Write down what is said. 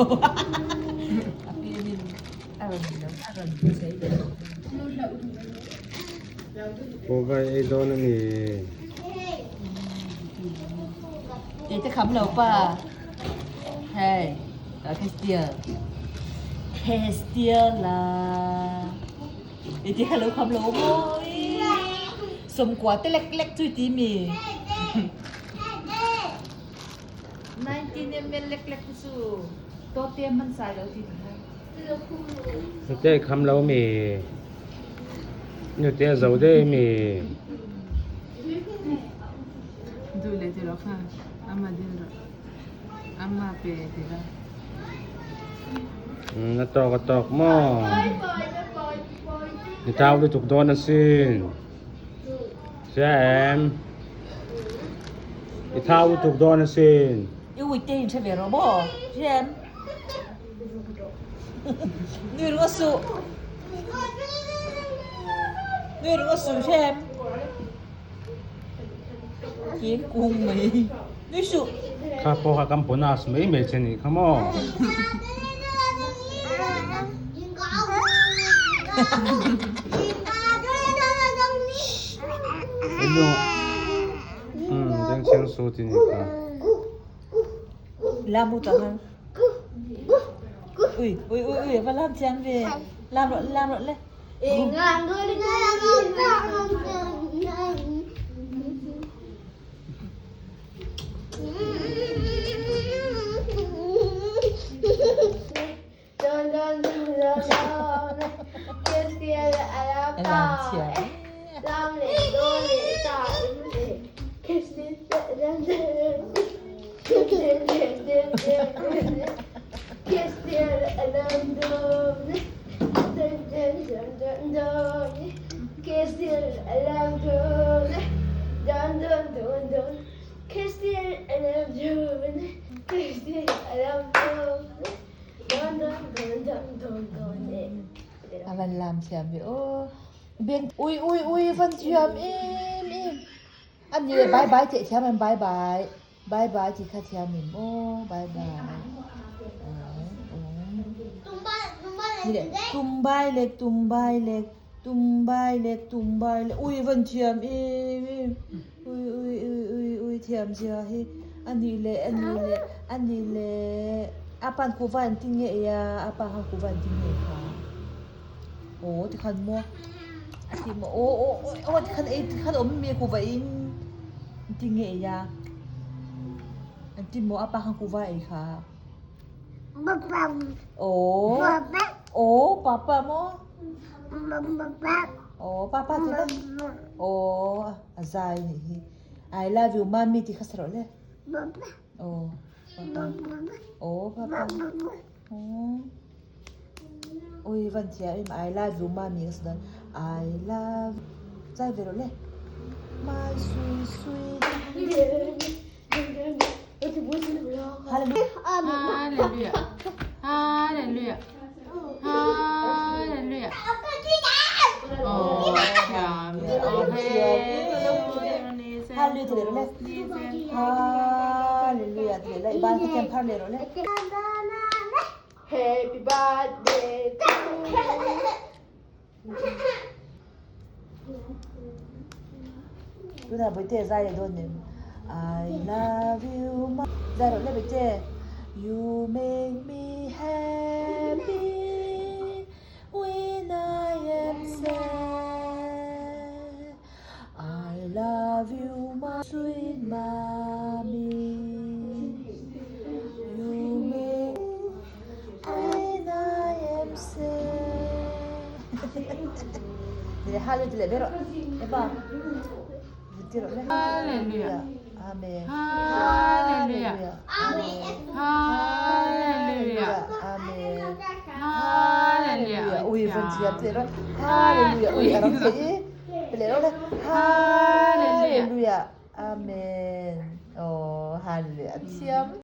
A pianin a rawn lo a rawn sawi ve lo. Kuhva ei dawn a ni. Tete kham lo pa. Hei, Christian. Christian la. Tete kha lo kham lo mawi. Sawmkua te lek lek chui ti mi. 19 ml lek lek te chu tawte hman sai lo ti kha. Nute kham lo mi. Nute a zo dei mi. Duh le ti lo kha ama dil rawh. Ama pe ti lo. Na tawk a tawk maw. Ni thau lutuk dawn asin. Sia em. I thau lutuk dawn asin. I ui te in hre ve rawh maw? Hria em? Nui ringawt suh. Nui ringawt suh hria em? Keng kung mai. Nui suh. Kha pawh kha kan bonus mai mai che nih kha maw. Bengchheng su ti nih kha. Lam u tah khan. Ui ui ui ui va lam thiam ve. Lam rawh lam rawh le. A van lam thiam ve aw. Beng ui ui ui van thiam em em. Ani le bye bye teh thiam em bye bye. Bye bye tih kha thiam em aw bye bye. Tumbai lek tumbai lek tumbai lek tumbai lek ui van thiam em em. Ui ui ui ui ui thiam zia hi ani leh ani leh ani leh a pan kuhva an ti nge a a pa khan kuhva an ti nge kha aw tikhan maw a ti maw aw aw aw tikhan ei tikhan awm mi kuhva in an ti nge a an ti maw a pa khan kuhva ei kha aw aw papa maw. Aw papa ti la aw a zai nih hi I love you mummy tih kha sa rawh le aw papa aw papa aw ui van thiam em I love you mummy ka sa dawn I love zai ve rawh le my sweet sweet Hallelujah. Hallelujah. Hallelujah. Hallelujah. Oh, Hallelujah ti leh le. Hallelujah ti leh le. Ban ka thiam phar leh rawh le. Happy birthday to you. Tunah Bawihte zai leh dawn em? I love you ma zai rawh le Bawihte You make me happy when I am sad I love you my sweet mommy You make When I am sad Hallelujah ti leh ber rawh Eva ti rawh le Hallelujah Amen Hallelujah Hallelujah Amen Hallelujah Ui van thiam ti leh rawh Hallelujah ui a ram thei i ti leh rawh le Hallelujah Amen Oh Hallelujah a thiam.